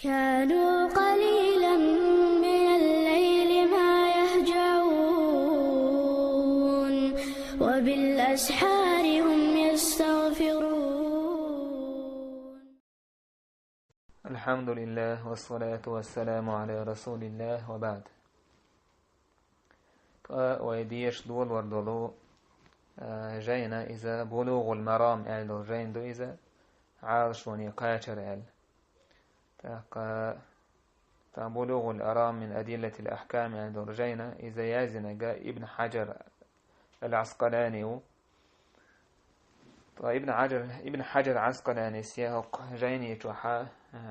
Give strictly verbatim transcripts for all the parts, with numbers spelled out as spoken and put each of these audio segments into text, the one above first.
كانوا قليلا من الليل ما يهجعون، وبالأسحار هم يستغفرون. الحمد لله والصلاة والسلام على رسول الله وبعد. Ткъа вай дешаш долаш долу, а, жайна иза Булугъул Марам аьлла долу жайна ду иза, Ӏалашоне кхачар аьлла. ТӀаккха, тӀаккха Булугъул Марам мин адиллатил ахкам аьлла долу жайна иза яздинарг Ибн Хьаджар ал-Ӏаскъалани ву. Ткъа Ибн Хьаджар, Ибн Хьаджар Ӏаскъаланис я хӀокху жайни чохь, а,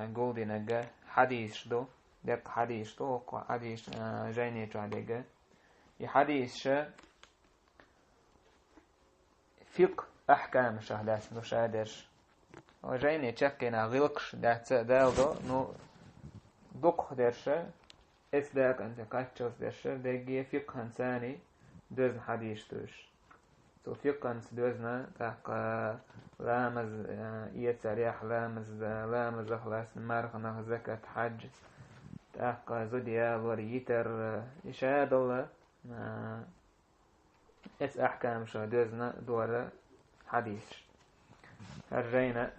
гулдинарг хьадисаш ду, деккъа хьадисаш ду хӀокху хьадис, а, жайни чохь дерг. И хьадисаш фикъхӀ ахкамашах лаьцна ду ша дерш. Жайни чаккхенах гӀиллакхаш дац а даладо, ну, дукхахдерш, эцу дакъанца кхаччалц дерш, дерриге фикъхӀанца царна доьзна хьадисаш ду уьш. Цу фикъхӀанца доьзна тӀаккха ламаз, э, эцарехь, ламаз, ламазах лаьцна марханах, закат, хьаьж, тӀаккха зуда ялор, йитар, э, и ша долу, э, эцу ахкамашах доьзна дора хьадисаш. ХӀара жайна,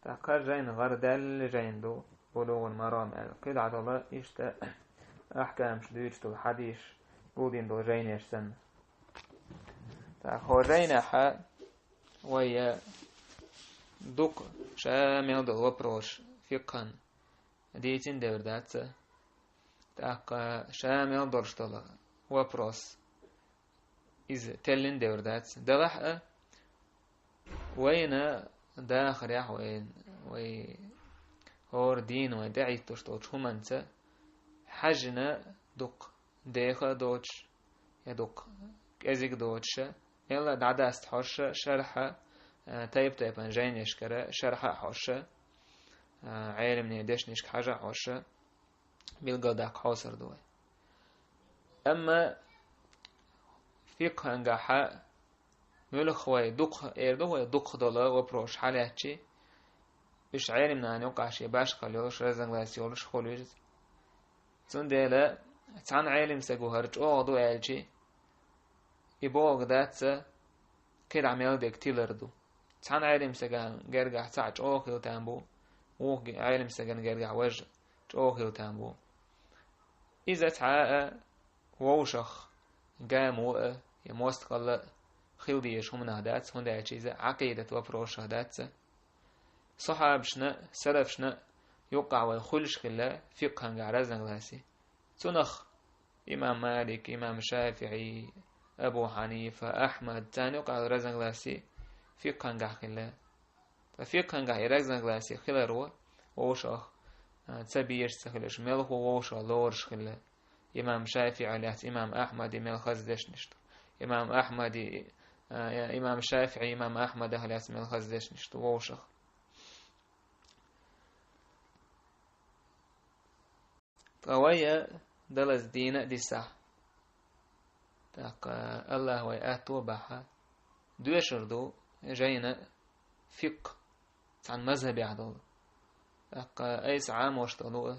тӀаккха хӀара жайна гӀарадаьлла жайна ду, Булугъул Марам аьлла. КхидӀа долу иштта ахкамаш дуьйцуш долу хьадисаш гулдина долу жайнаш санна. ТӀаккха хӀокху жайнехь вай дукха ша мел долу вопросаш фикъхӀан дийцина девр дац а. ТӀаккха ша мел долуш долу вопрос иза теллина девр дац. Делахь а, вайна дахарехь, вай, вай хӀора дийна вай тӀехӀиттош долчу хӀуманца хьаьжжина дукха деха а доцуш, я дукха кӀезиг а доцуш, мелла а дӀадаста хьожуш, шархьа, а, тайп-тайпана жайнашкара шархьа а хьожуш, а, Ӏеламнийн дешнашка хьажа а хьожуш, билгалдаккха хьовсур ду вай. Амма фикъхӀангахьа муьлхха вай дукха, эр ду вай дукха долу вопросаш хьалаьцчи, уьш Ӏеламнана юкъахь шен башхалла йолуш, разногласи йолуш хуьлу иза. Цундела цхьана Ӏеламстага хӀара чӀогӀа ду аьлчи, и бохург дац а, кхидӀа мел дерг тилар ду. Цхьана Ӏеламстагана гергахь цхьаъ чӀогӀа хила там бу, вукху Ӏеламстагана гергахь важа чӀогӀа хила там бу. Иза цхьа а вовшах гамо а, я мостагӀалла а хила дезаш хӀуманах дац, хӀунда аьлча иза Ӏакъидат вопросах дац а. Сахьабашна а, салафашна а юкъахь вай хуьлуш хилла фикъхӀангахь разногласи. Цунах имам Малик, имам ШафиӀи, Абу Хьанифа, Ахьмад, царна юкъахь разногласи фикъхӀангахь хилла. Ткъа фикъхӀангахь и разногласи хиларо вовшах, а, ца безаш ца хилаш, мелхо вовшах лоруш хилла. Имам ШафиӀи лаьцна имам Ахьмади мел хаза дешнаш ду. Имам Ахьмади, а, имам ШафиӀи, имам Ахьмадах лаьцна мел хаза дешнаш ду вовшах. Ткъа вай а далаза дийна а дисахь. ТӀаккха Аллах вай аьтто а бахьа, доьшур ду жайна фикъхӀ цхьана мазхӀабехь долу. ТӀаккха айса Ӏамош долу а,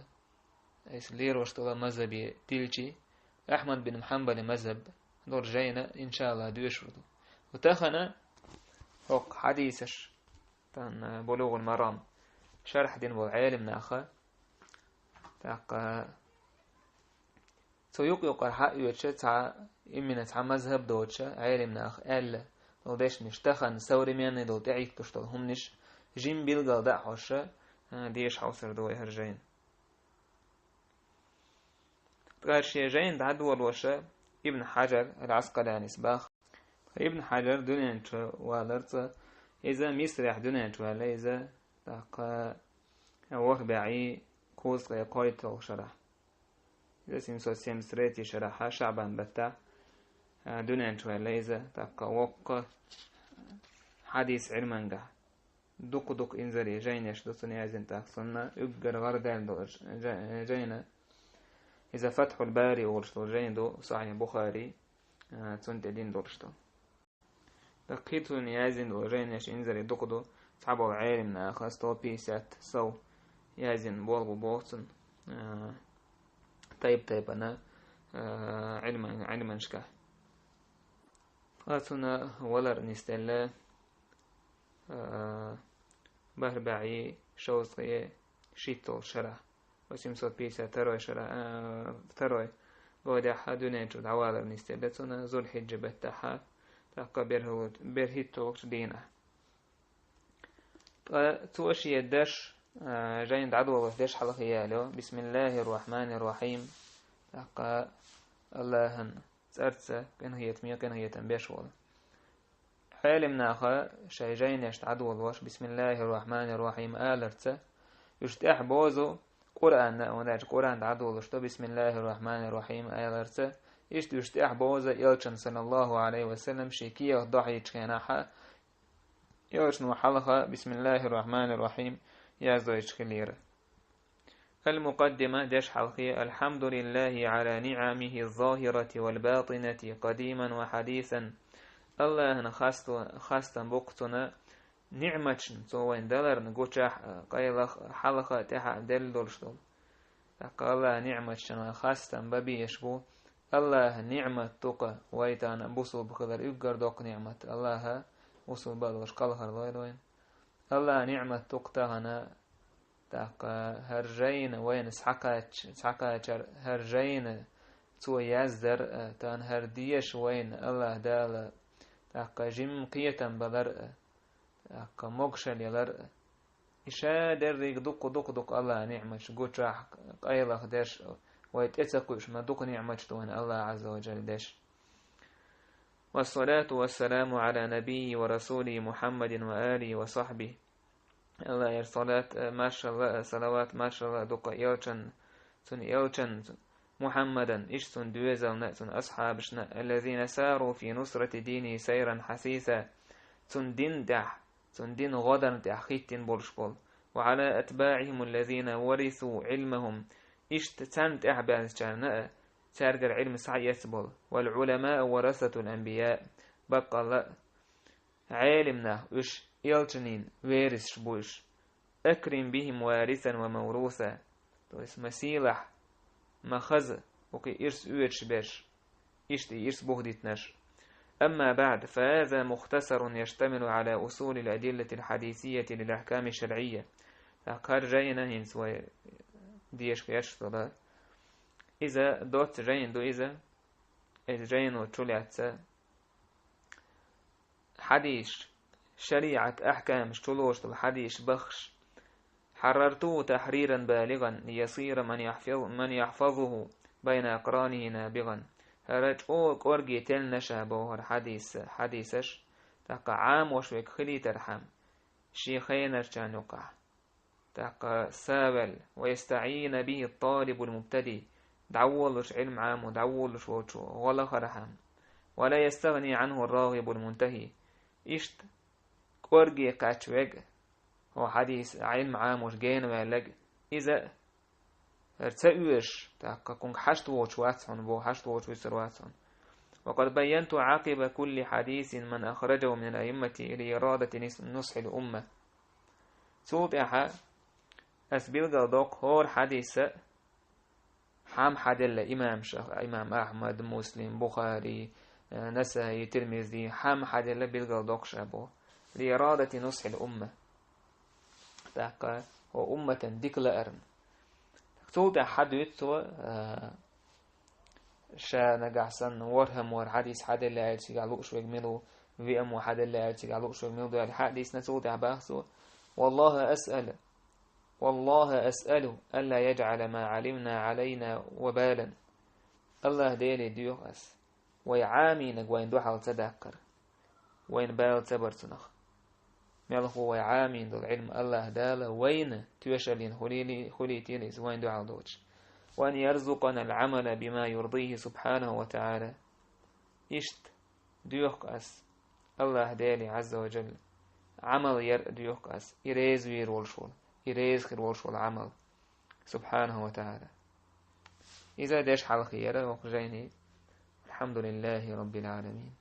айса лерош долу а мазхӀабе дилчи, Ахьмад бин Хьанбали мазхӀаб долу жайна, иншааллах, доьшур ду. Ва тахана хӀокху хьадисаш, тан Булугъул Марам шархь дина болу Ӏеламнаха, тӀаккха цу юкъ-юкъара хьаоьцуша цхьа, иммина цхьа мазхӀаб доцуша Ӏеламнаха аьлла долу дешнаш, тахана современный долу тӀехӀиттуш долу хӀуманаш жима билгал дан а хьожуша, а, деша хьовсур ду вай хӀара жайна. Ткъа шен жайна дӀадолоша Ибн Хьаджар ал-Ӏаскъаланис баха. Ткъа Ибн Хьаджар дуьнен чу валар цкъа, иза Мисрехь дуьнен чу ваьлла, иза тӀаккха ворхӀ бӀе кхузткъе кхойтталгӀа шарахь. Иза семьсот семьдесят третий шарахь ШаӀбан баттахь, а, дуьнен чу ваьлла иза, тӀаккха воккха хьадис Ӏилмангахь. Дукха-дукха инзаре жайнаш ду цунна яздина, тӀаккха цунна уггар гӀарадаьлла долу ж-, жа-, жайна. Иза Фатхьул Бари олуш долу жайна ду, Сахьихь Бухари, а, цунна тӀе дина долуш ду. ТӀаккха кхин цунна яздина долу жайнаш инзаре дукха ду, цхьаболу Ӏеламнаха сто пятьдесят сов яздина болх бу боху цунна, а, тайп-тайпана, а, Ӏилман-, Ӏилманашкахь. Ткъа цунна валар нисделла, а, бархӀ бӀе шовзткъе шийтталгӀачу шарахь, восемьсот пятьдесят второй шара-, а, второй годехь дуьнен чу дӀавалар нисделла цунна, Зулхьиджа баттахь, тӀаккха берхӀу-, берхӀитталгӀачу дийнахь. Ткъа цо шен деш, а, жайна дӀадолош деш хьалхе ялайо: «Бисмиллахир-рахманир-рахим». ТӀаккха Аллахьан цӀарца къинхетаме къинхетам беш волу. Ӏелам наха шайн жайнаш дӀадолош «Бисмиллахир-рахманир-рахим» аларца, уьш тӀехь бозу Къуръанна, вон аьлча Къуръан дӀадолош ду «Бисмиллахир-рахманир-рахим» аларца, иштта уьш тӀехь бозу Элчан, саллаллаху Ӏалайхи ва саллам, шен кехат дохьийчу хенахь, Элчано хьалха «Бисмиллахир-рахманир-рахим» яздойтуш хиллера. Ал-Мукъаддима деш хьалхе: «Алхьамдулиллахи Ӏала ниӀамихи ззахирати вал батинати къадиман ва хьадисан». Аллахьан хаста-, хастам бу-кх цунна ниӀматашна, цо вайна даларна, гучахь а, къайлах а, хьалха а, тӀаьхьа а делла долуш долу. ТӀаккха Аллахьан ниӀматашна хастам бан безаш бу, Аллахьан ниӀмат ду-кх вай тахана бусулба хилар, уггар доккха ниӀмат. Аллахьа бусулба а долуш кхалхар лойла вайна. Аллахьан ниӀмат ду-кх тахана, тӀаккха хӀара жайна вайна схьакхач-, схьакхачар, хӀара жайна цо яздар а, тахана хӀара деша вайна Аллахь Дала, тӀаккха жимма кхетам балар а, тӀаккха могушалла ялар а. И ша дерриг дукха, дукха, дукха Аллахьан ниӀматаш, гучахь, къайлаха деш, вай тӀе ца кхуьуш ма дукха ниӀматаш ду вайна Аллахь Ӏазза ва Джалла деш. Вассалату вассаламу Ӏала набийи ва расули Мухьаммадин ва алихи ва сахьбихи. Аллахьера салат, э, маршалла, э, салават, маршалла ду-кх Элчан, цуьнан Элчан, цу-, Мухьаммадан, иштта цуьнан доьзална, цуьнан асхьабашна, аллазина сару фи нусрати дини сайран хьасиса, цуьнан дин тӀехь, цуьнан дин гӀодарна тӀехь хӀиттина болуш болу. Ва Ӏала атбаӀихим аллазина варису Ӏилмахум, иштта царна тӀехь баьллачарна а, цаьргара Ӏилма схьаэцна болу. Вал Ӏуламау варасатул анбияъ, баккъалла а, Ӏелим нах уьш, элчанийн верисаш бу уьш. Акрим бихим варисан ва мавруса. То есть, ма сийлахь, ма хаза, вукху ирс оьцуш берш. Иштта и ирс бухдитинарш. Амма баъд, фа хаза мухтасарун яштамилу Ӏала усулил адиллатил хьадисийяти лил ахьками шаръийя. ТӀаккха хӀара жайна хӀинца вай деша гӀерташ долу. Иза доцца жайна ду иза. Иза жайно чулаьцна хьадисаш, шариӀат ахькамаш чулоцуш долу хьадисаш баххаш. Хьарарту тахьриран балиган, лиясира ман яхьфаз-, ман яхьфазуху байна акъранихи набиган. ХӀара чӀогӀа кӀорге теллина ша боху хӀара хьадис, хьадисаш, тӀаккха Ӏамош верг хилийтархьама, шен хенарчарна юкъахь. ТӀаккха савел, ва ястаӀина бихи ат-талибул мубтади, дӀаволлуш Ӏилма Ӏамо, дӀаволлуш волчо гӀо лахархьама. Ва ла ястагӀни Ӏанху ар-рагӀибул мунтахӀи. Иштта кӀорге кхаьчна верг, хӀо хьадис Ӏилма Ӏамош гена ваьлларг, иза а хӀара ца оьшуш, тӀаккха кхунга хьашт воцуш вац хьуна боху, хьашт воцуш вуьсур вац хьуна. Ва къад байянту Ӏакъиба кулли хьадисин ман ахраджаху минал аиммати ли ирадати нис-, нусхьил умма. Цул тӀаьхьа ас билгал доккху хӀора хьадиса хьама хьаделла имамша, имам Ахьмад, Муслим, Бухари, э, Насаи, Тирмизи, хьама хьаделла билгал доккхуш а бу. Ли ирадати нусхьил умма. ТӀаккха хӀо умматан дика лаарна. Цул тӀаьхьа хьадуьйцу цо, э, ша нагахь санна ворхӀам вара хьадис хьаделла аьлла цигахь лууш верг мила ву, виъ мо хьаделла аьлла цигахь лууш верг мила ду аьлла хьадисна цул тӀаьхьа баха цо. Валлаха асъалу, валлаха асъалу, алла яджӀала ма Ӏалимна Ӏалайна ва балан. Аллаха Деле доьху ас, вай Ӏамийнарг вайна дуьхьал ца даккхар. Вайна бала ца бар цунах. Мелхо вай Ӏамийна долу Ӏилма Аллаха Дала вайна тоьшаллина хуьлийли-, хуьлийтийла иза вайна дуьхьал доцуш. Ва ан ярзукъана ал-Ӏамала бима юрдийхи субхьанаху ва тагӀала. Иштта доьху ас Аллаха Деле, Ӏазза ва Джалла, Ӏамал яр а доьху ас, и реза вер волуш волу, и реза хир волуш волу Ӏамал, субхьанаху ва тагӀала. Иза деш хьалхе яра оха жайни. Алхьамдулиллахи Раббил Ӏаламин.